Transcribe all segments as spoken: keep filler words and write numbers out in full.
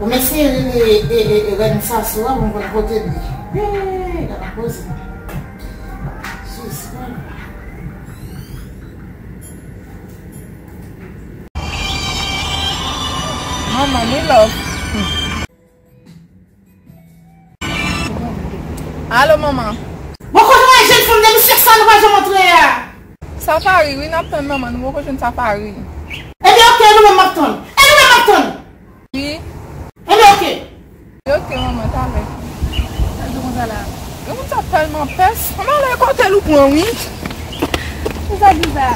Ou m eseye rele e, e, e, rèn Saso a pou m konn kote l ye. Hey, gade koze. Jezi. Manman, mi love. Alo, manman. Bon, kote w jwenn fanm depi sèk sa nou pa janm antre a? Safari, wi, n ap tann manman, nou poko jwenn Safari. Ebyen, oke, nou menm m ap tann. E nou menm m ap tann. Wi. Ebyen, oke. Oke, manman, talè. Sa di konsa la. Yon moun sa tèlman pès. Manman, lè kote l ou pran, wi. Sa di sa.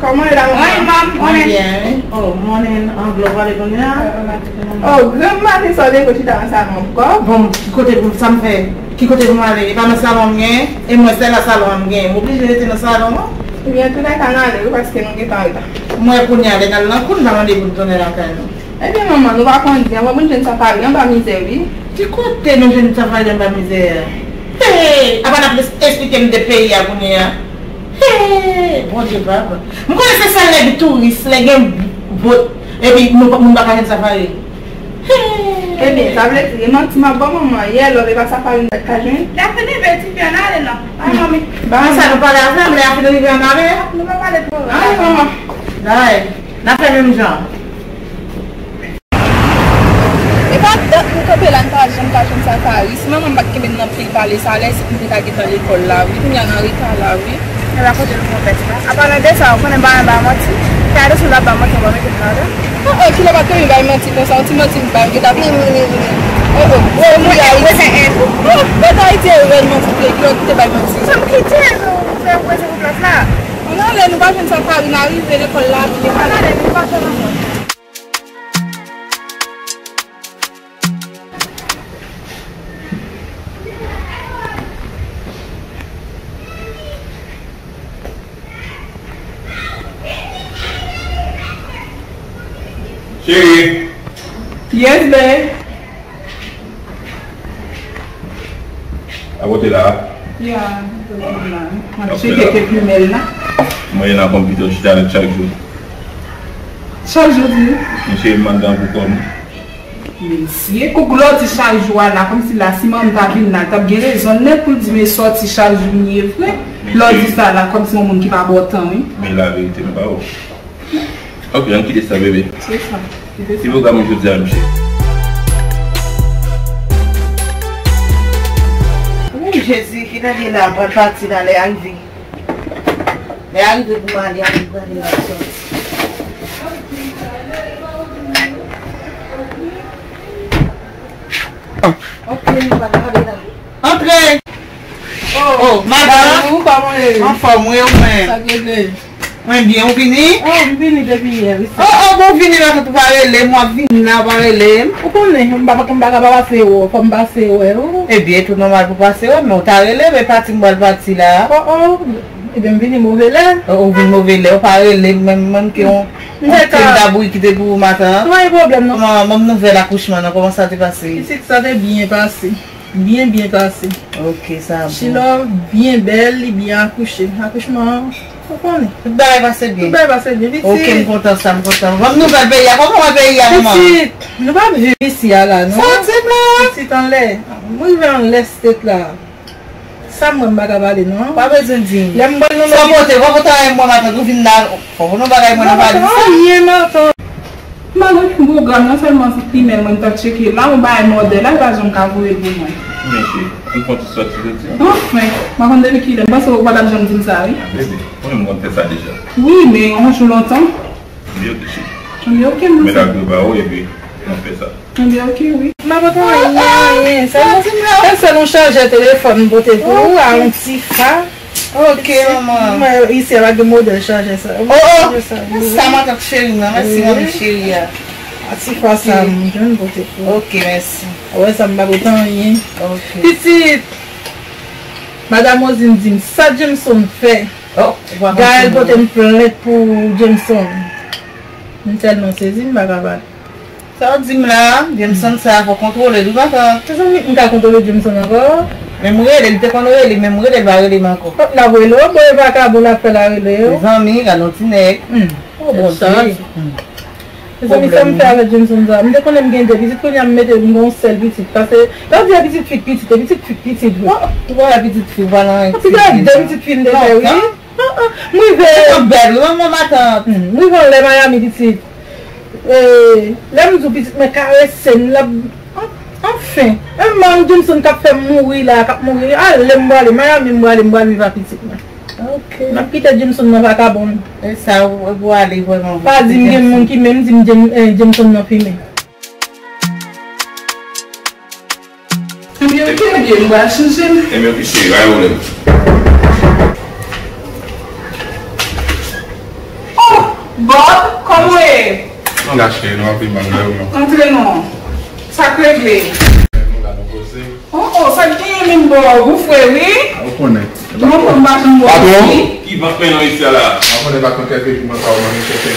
Kòman w ye la, manman? Mwen byen, wi. Oh, morning, Anglo, pale kounye a. Oh, granm maten sa w leve w chita nan salon ankò? Bon, ki kote pou, sa m fè? Ki kote pou m ale? E pa nan salon m gen? E mwen, sèl nan salon an m gen. M oblije rete nan salon an. Ebyen, antoulèka, n ale, wi, paske nou gentan anreta. M wè kounye a, lè n al nan kou, n va mande pou n tounen lakay nou. Ebyen, manman, nou pa konn di, anvan pou n jwenn Safari anba mizè, wi. Ki kote nou jwenn Safari anba mizè a? Hey! Apa n ap esplike m de peyi a kounye a? Hey! Bondye papa. M konnen se sèl lè gen touris, lè gen bòt, epi nou pa, moun pa ka jwenn Safari. Hey! Ebyen, sa vle di, e manti m ap ba w, manman, yè lòt e pa Safari m t ka jwenn. Lè a fin rive, tifi, ann ale non. Ay, manmi. Ba sa nou pale avè m, lè a fin rive, ann ale. Nou pa pale twò. Ay, manman. Bay. N ap fè menm jan. E pa dat nou kanpe la, n pa janm ka jwenn Safari. Si manman m pa t kenbe n nan pye l pale sa, lè isit m te ka gentan lekòl la, wi. Kounye a n anreta la, wi. E pa kote nou pran pès la. Apalan de sa, ou konnen m pa renmen bay manti. Kay de sou la bay manti, ou pa mete m ladan. Oh, oh, kilè pa t renmen bay manti konsa, yon ti manti m bay, ou gentan vini. Oh, oh, oh, mwen, mwen, mwen, mwen, oh, mwen, Ayiti e rèd manti, kilè ki te bay manti. Sa m kite nou, fè prezan pou plas la. Ann ale, nou pa jwenn Safari, n a rive lekòl la, wi. Ann ale, nou pa fè nan mòn. Cheri. Yes, babe. A kote la a? Ya, m ap tcheke kèk imèl la. Mwen la konpitè chita nèt chak jou. Chak jou di? Mesye, m andan pou kò m. Mesye, kou lè w di chak jou a la, kòmsi la, si manman ta vin la, l t ap gen rezon nèt pou l di men sòti chak jou m ye vre. Lè w di sa la, kòmsi yon moun ki pa ba w tan, wi. Men laverite m ba w. Ok, ann kite sa, bebe. Se sa. Kite sa. Ki pwogram ou jodi a, mesye? Wi, Jezi, ki lè li la, pral pati la, lè a rive. Lè a rive pou m ale, ale, pou m ale, m ap sòti. Ok, nou pral ale la. Antre! Oh, madanm! Ou kòman ye? Anfòm, wi, ou menm? Sa k regle? Mwen byen, ou vini? Oh, m vini depi yè, wi. Oh, oh, bon, vini la, ou pa rele m, w ap vin la, ou pa rele m. Ou konnen, m pa, m pa ka pa pase wè w, fò m pase wè w. Ebyen, tout nòmal pou pase wè, men ou ta rele, men pati m pral pati la. Oh, oh, ebyen, m vini move lè. Oh, ou vin move lè, ou pa rele m, menm, menm ke yon, m te yon ti ka dabouyi kite pou ou maten an. Pa gen pwoblèm, non. Kòman, ban m nouvèl akouchman nan, kòman sa te pase? Pitit sa te byen pase. Byen, byen pase. Ok, sa bon. Chilò byen bèl, li byen akouche. Akouchman an, ou konnen. Tout bagay pase byen. Tout bagay pase byen, pitit. Ok, m kontan sa, m kontan. Ban m nouvèl peyi a. Kòman wè peyi a, manman? Pitit, nou pa viv isi a la, non. Sa w di m la? Pitit anlè. M rive anlè state la. Sa m wè m pa ka pale, non. Pa bezwen di m. Lè m pral nan... Fò pote, fò pote anyen mwen matant, ou vin la. Fò pote yon bagay mwen nan valiz sa. Anyen, matant. Malgre m pwogram nan sèlman se imèl mwen m t ap tcheke la, yon bagay mòdèl la, li pa janm ka voye l pou mwen. Men cheri, ou konn tout sa w di jodi a? Anfen, m pa konn depi kilè, m panse ou pa t ap janm di m sa, wi. Bebe, ou menm konn fè sa deja. Wi, men yon jou lontan. Ebyen, ok, cheri. Ebyen, ok, m... Men lagre ba ou, epi, nou fè sa. Ebyen, ok, wi. M pa konn anyen, anyen. Sa, sa, se yon chajè telefòn m pote pou ou, a yon ti fa. Ok, manman. Mwen, isi a pa gen modèl chajè sa. Oh, oh. Chajè sa, wi. Sa matant cheri m nan, mèsi manmi cheri a. A ti fa sa, m jwenn pote pou ou. Ok, mèsi. Ou wè sa, m pa pote anyen. Ok. Pitit, Madam Rosine di m, sa Jameson fè? Oh, ou pa konn... Gaël pote m plent pou Jameson. M tèlman sezi, m pa ka pale. Sa w di m la, Jameson sa a fò kontwole l, wi, matant. Mezanmi, m ka kontwole Jameson ankò? Men m rele, li te konn rele, men m rele, l pa rele m ankò. Fòk l ap rele w, bon, e vakabon l ap fè la rele yo. Mezanmi, gade yon ti nèg. Hmm. Oh, Bondye. Hmm. Mezanmi, sa m fè avèk Jameson sa? M te konnen m gen de pitit, kounye a m mete m gon sèl pitit. Paske, lè w di pitit fi k pitit, e pitit fi k pitit vre. Oh, ou pa wè pitit fi w pa nan... Pitit de pitit fi m te fè, wi. Ah, ah, m rive. Ou bèl, wi, manman, matant. Hmm, m rive anlè Miami, pitit. E, lè m di w pitit mwen karese m, l ap, an-, anfen. Menm manman Jameson k ap fè m mouri la, k ap mouri. Ale, m prale Miami, m prale, m pral viv ak pitit mwen. Ok. M ap kite Jameson nan vakabon. E sa, ou, ou ale vrèman vre. Pa di m gen moun ki menm di m Jam-, eh, Jameson nan fimen. Ebyen, ok, ebyen, m pral chanje l. Ebyen, ok, cheri, pa gen pwoblèm. Oh, Bob, kòman w ye? Nou la, cheri, nou ap viv malgre nou. Antre non. Sa k regle? Nou la, nou poze. Oh, oh, sa k genyen menm, Bob? Ou fre, wi. Ou konnen. Non, m pa janm wè w. Patwon? Ki vant men nan isi a la? Ou konnen patwon, kèlke jou mwen pa wè w, mwen chèche,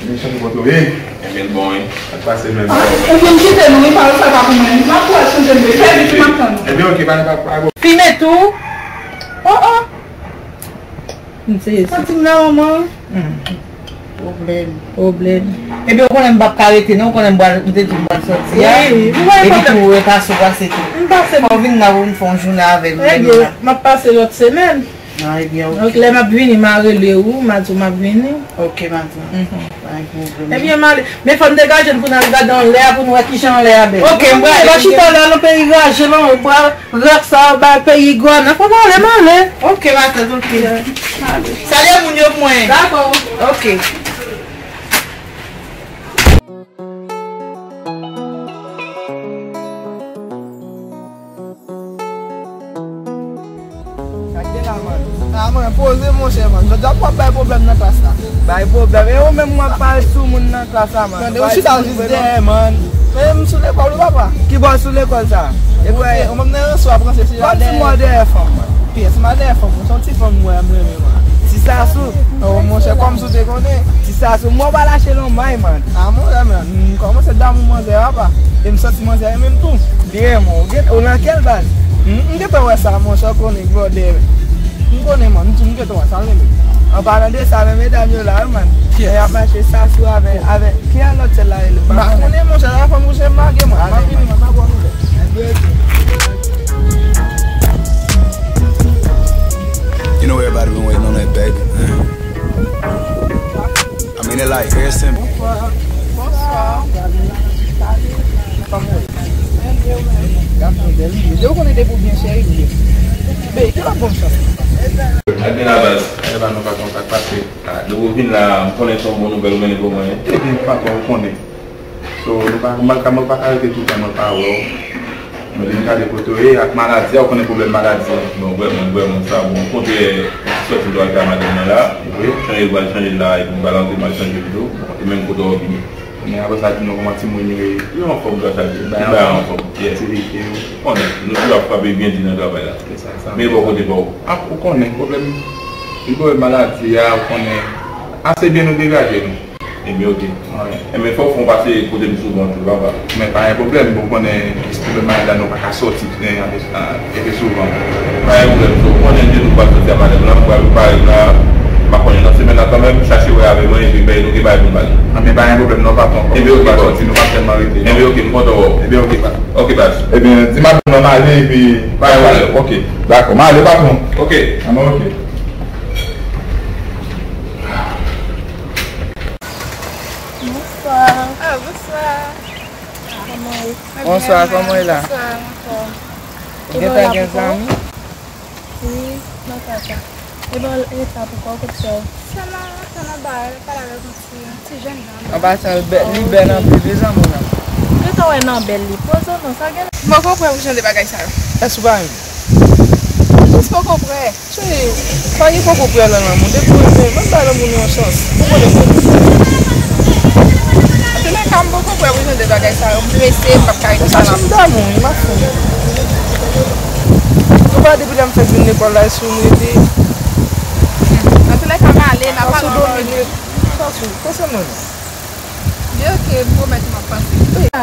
mwen chèche kote w ye. Ebyen, l bon, wi. Sa k pase menm? Ah, ou vin kite nou, wi, pawòl sa pa pou mwen. M ap pral chanje m, wi. Fè vit, m ap tann ou. Ebyen, ok, pa, pa, pa, pa. Fimen tou. Oh, oh. M sezi. Santi m nan manman. Hmm. Pwoblèm. Pwoblèm. Ebyen, ou konnen m p ap ka rete, non, ou konnen m pral, m te di m pral sòti a. Wi, wi, wi. Epi tou, e pase w pase tou. M pase. Fò w vin la pou n fè yon jounen avè m, lè nou la. Ebyen, m ap pase lòt semèn. Ah, ebyen, ok. Donk, lè m ap vini, m a rele ou, m a di w m ap vini. Ok, matant. Mhm. Pa gen pwoblèm. Ebyen, m ale. Men fò n degaje n pou n al gade anlè a, pou n wè kijan anlè a bèl. Ok, m prale. Ou pa chita la nan peyi raje, non, ou pral rak sa, bay peyi gwana. Fò m ale, m ale. Ok, matant, ok. M ale. Salye moun yo pou mwen. Dakò. Ok. Sa k gen la, man? Ah, man, poze, monchè, man. Jodi a, w ap bay pwoblèm nan klas la. Bay pwoblèm? E ou menm, w ap pale sou moun nan klas la, man. Tande, ou chita jis dèyè, man. Men m sou lekòl, wi, papa. Ki bò sou lekòl sa? E ou menm nan ranse w ap ranse, se la dèyè. Pa di m w dèyè fanm, man. Pyès, m pa dèyè fanm, se yon ti fanm m wè, m renmen, man. Ti Sasou? Oh, monchè, kòmsi w te konnen. Ti Sasou, m wè w pa lache l yon may, man. Ah, monchè, man, m kòmanse damou manzè, papa. E m santi manzè renmen m tou. Li renmen w? Ou gen, ou nan kèl baz? M, m gentan wè sa, monchè, w konnen, bwòdè. M konnen, man, m di w, m gentan wè sa, l renmen m. An palan de sa, men medam yo la, wi, man. Yes. Y ap mache Sasou avè, avè, ki a lòt sèl la rele? M pa konnen, monchè, la fanm mouche m lage, man. M ap vini, man, m ap wè w. You know everybody been waiting on that baby. I mean, it like very simple. Bonswa. Bonswa. Kòman w ye? Byen, byen, byen. Gade yon bèl ide. Ou konnen depi w byen cheri, byen. Bebe, ki lòt bon chans? Ak byen la baz. E ba nou pa konn sa k pase. Ah, depi w vin la, m konnen se yon bon nouvèl ou mennen pou mwen. Ebyen, patwon, ou konnen. So, nou pa, mwen pa, mwen pa ka rete toutan, mwen pa wè w. Mwen vin gade kote w ye ak maladi a, ou konnen pwoblèm maladi a. Non, vrèman, vrèman, sa bon. Kontrè, Sòti dwa ak madanm nan la. Wi. Chanje l, pral chanje l la, epi m pral antre, m al chanje l tou. E menm kote w vini. Men apre sa, di nou kòman timoun yo ye. Yo anfòm, gras a Dye. Bay anfòm. Bay anfòm. Yeah. Aktivite yo. Konnen, nou toujou ap frape byen di nan travay la. Se sa, sa. Men bò kote pa w. Ap, ou konnen, pwoblèm, li pwoblèm maladi a, ou konnen, ase byen nou degaje nou. Ebyen, oke. Wi. Ebyen, fò w fè yon pase kote m souvan tou, papa. Men pa gen pwoblèm, bon, ou konnen, pwoblèm maladi la, nou pa ka sòti, eh, ase souvan. Pa gen pwoblèm, so, ou konnen, di nou pral sòti a madanm nan, m pral prepare m la, m pa konnen nan semèn nan kanmenm, chache wè avè mwen, epi bay nou gen bagay pou n pale. Anben, pa gen pwoblèm, non, patwon. Ebyen, oke, bòs. Nou pa sòti, nou pa sèlman rete, non. Ebyen, oke, m kontan wè w. Ebyen, oke, bòs. Oke, bòs. Ebyen, di madanm nan m ale, epi pa gen pwoblèm. Oke. Dakò, m ale, patwon. Oke. Anben, oke. Bonswa. Ah, bonswa. Kòman w ye? Bonswa, kòman w ye la? Bonswa, anfòm. Ou gentan gen zanmi? Wi, nan kaka. E bon, e sa poukò, kot sè w? Sè m nan, sè m nan ba, pale avèk yon ti, yon ti jèn jan. An pasan, li bèl, li bèl anpil, wi, zanmi w lan. Gentan wè nan bèl li. Poze w non, sa gen. M poko prè pou jan de bagay sa yo. Èske w pa renmen? Jis poko prè. Cheri, pa gen poko prè nan lanmou. Depi w renmen, ban m bay lanmou nou yon chans. Ou konnen mwen. Antoulèka, m poko prè pou jan de bagay sa yo. M prese, m p ap ka rete sa la. Sa chanm damou, wi, m ap fou. Ou pa depi lè m fèk vin lekòl la, e sou m rete. Antoulèka, m ale, n a pale ankò. Sa sou, pase mwen non. Byen, oke, m pwomèt ou m ap pase.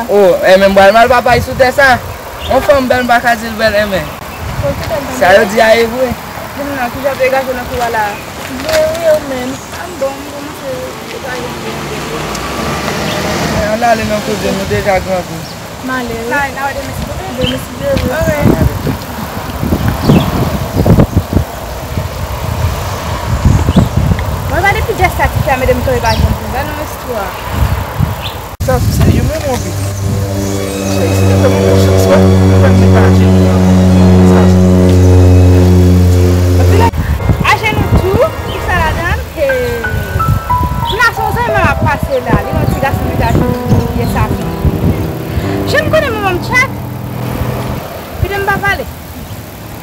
Oh, e menm pral mal papay sou tè sa. On fanm bèl, m pa ka di l bèl, enben. Sa yo di a e vre. Di m non, kijan w degaje w nan kou a la? Byen, wi, ou menm? A m bon, m kòmanse degaje m byen, byen, byen. Ann ale nan koze, nou deja grandi. M ale, wi. N a, n a wè demen si Dye vle. Demen si Dye vle. Oke. Mwen pa depi jès sa ti fè a, medam tonbe pa janm pou gade yon istwa. Sa sou serye, men mwen pi. Cheri, si te fè mwen konfyans, wè, mwen fè m te ka ajenou nan. Sa sou. Ajenou tou, ki sa ladan? Hey. Jonas, yon zanmi m ap pase la, li yon ti gason ki ta jwenn yon pyès afè. Jan m konnen manman m tchak, kite m pa pale.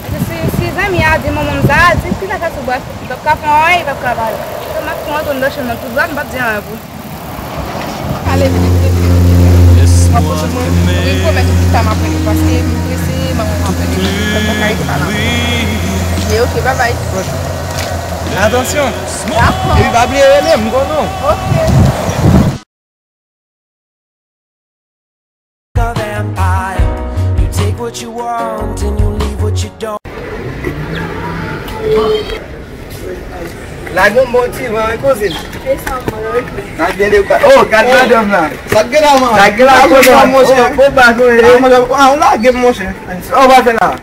Paske si, si zanmi a di manman m sa, di ki sa ka sou bwèf, li p ap ka fè anyen, li p ap ka pale. Donk, m ap pran yon tòn nan chanm nan tou dwat, m p ap di anyen pou li. Ale vite, vite, vite, vite, vite. W ap poze mwen? Wi, m pwomèt ou pita m ap rele, paske m prese, manman m ap rele. Mwen pa ka rete pale ankò. Ye, oke, babay. Atansyon. Dakò. Epi pa bliye rele m, m konnen w. Oke. A vampire. You take what you want and you leave what you don't. Lage yon bon ti van, wi, kouzin. E sa, mwen, wi. Gad gen de, oh, gad madanm la. Sa k gen la, man? Sa k gen la, kouzin? Oh, bon, ba, kouzin. Ah, ou lage m, monchè. Sa w va fè la?